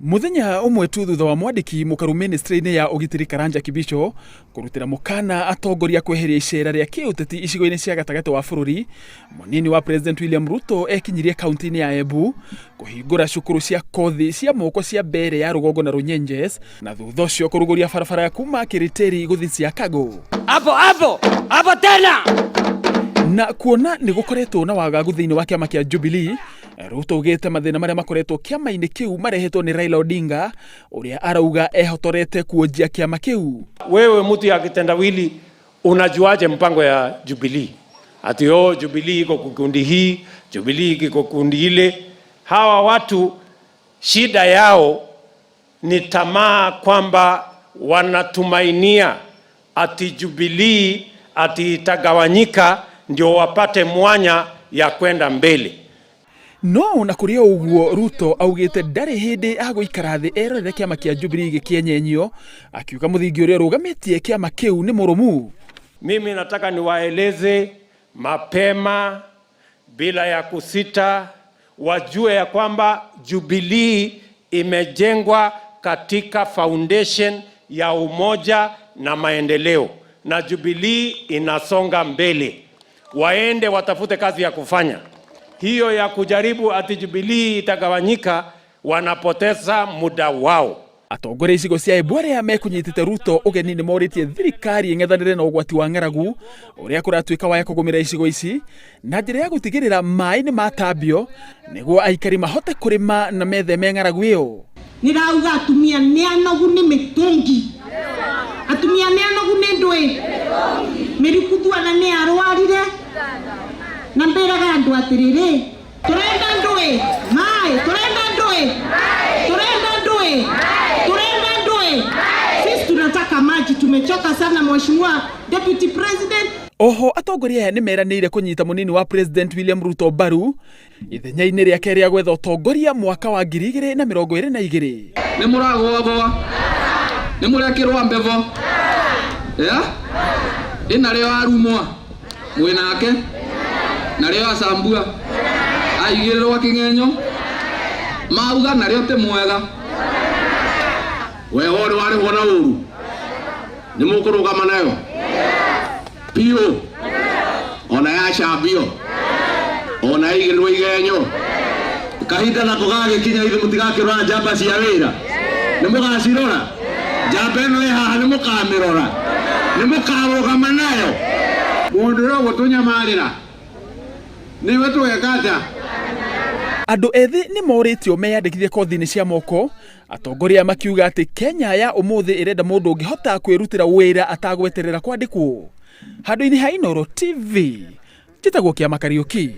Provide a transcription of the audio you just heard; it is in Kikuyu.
Mũthenya ũmwe tu thutha wa mwandĩki mũkaru ministry-inĩ ya ũgitĩri Karanja Kibicho kũrutĩra mũkana atongoria kweheria icera rĩa kĩũteti icigo-inĩ cia gatagatĩ wa bũrũri, mũnini wa President William Ruto ekinyirie kaunti-inĩ ya Embu kũhingũra cukuru cia kothi cia moko cia mbere ya rũgongo na Runyenjes na thutha ũcio kũrugũria barabara ya kuma Kiriteri gũthiĩ Siakago. Hapo hapo hapo tena. Na kuona nĩ gũkoretwo na wagagu thĩinĩ wa kĩama kĩa Jubilee, Ruto augĩte mathĩna marĩa makoretwo kĩama-inĩ kĩu marehetwo nĩ Raila Odinga ũrĩa arauga ehotorete kuonjia kĩama kĩu. Wewe mtu ya kitendawili unajuaje mpango ya Jubilee? Ati oh, Jubilee iko kundi hii, Jubilee iko kundi ile. Hawa watu shida yao ni tamaa kwamba wanatumainia ati Jubilee ati itagawanyika ndio wapate mwanya ya kwenda mbele. No na kũrĩ o ũguo Ruto augĩte ndarĩ hĩndĩ agũikara thĩ erorere kĩama kĩa Jubilee gĩkĩenyenyio, akiuga mũthingi ũrĩa ũrũgamĩtie kĩama kĩu nĩ mũrũmu. Mimi nataka niwaeleze mapema bila ya kusita, wajue ya kwamba Jubilee imejengwa katika foundation ya umoja na maendeleo, na Jubilee inasonga mbele. Waende watafute kazi ya kufanya. Hiyo ya kujaribu ati Jubilee itagawanyika, wanapoteza muda wao. Atongoria icigo cia Embu arĩa mekũnyitĩte Ruto ũgeni nĩ morĩtie thirikari ĩng'ethanĩre na ũgwati wa ng'aragu ũrĩa kũratuĩka waya kũgũmĩra icigo ici na njĩra ya gũtigĩrĩra maĩ nĩ matambio nĩguo aikari mahote kũrĩma na metheme ng'aragu ĩyo. Nĩrauga atumia nĩ anogu nĩ mĩtũngi, atumia nĩ anogu nĩ ndũĩ mĩrukuthuana nĩ arwarire, na mbĩraga andũ atĩrĩrĩ, tũrenda ndũĩ maĩ, tũrenda ndũĩ, tũrenda ndũĩ, tũrenda ndũĩ. Sisi tunataka maji, tumechoka sana Mheshimiwa Deputy President. Oho atongoria aya nĩ meranĩire kũnyita mũnini wa President William Ruto mbaru ithenya-inĩ rĩake rĩa gwetha ũtongoria mwaka wa 2022. Nĩ mũragũagũa, nĩ mũrekĩrwa mbevo ya ĩna rĩo arumwa mwĩnake narĩo acambua aigĩrĩrwo kĩng'enyo mauga narĩo ti mwega. We wore warĩhwo na ũru nĩ mũkũrũgama nayo biũ, ona yacambio, ona yaigĩrĩrwo igenyo, kahinda nako gagĩkinya ithe mũtigakĩrora njamba cia wĩra, nĩ mũgacirora. Njamba ĩno ĩ haha nĩ mũkamĩrora, nĩ mũkarũgama nayo. Mũndũ ũrĩa ũgũtũnyamarĩra nĩwe tũgeka atĩa? Andũ ethĩ nĩ morĩtio meyandĩkithie kothi-inĩ cia moko, atongoria makiuga atĩ Kenya ya ũmũthĩ ĩrenda mũndũ ũngĩhota kwĩrutĩra wĩra atagweterera kwandĩkwo. Handũ-inĩ ha Inooro TV, njĩtagwo Kĩama Kariũki.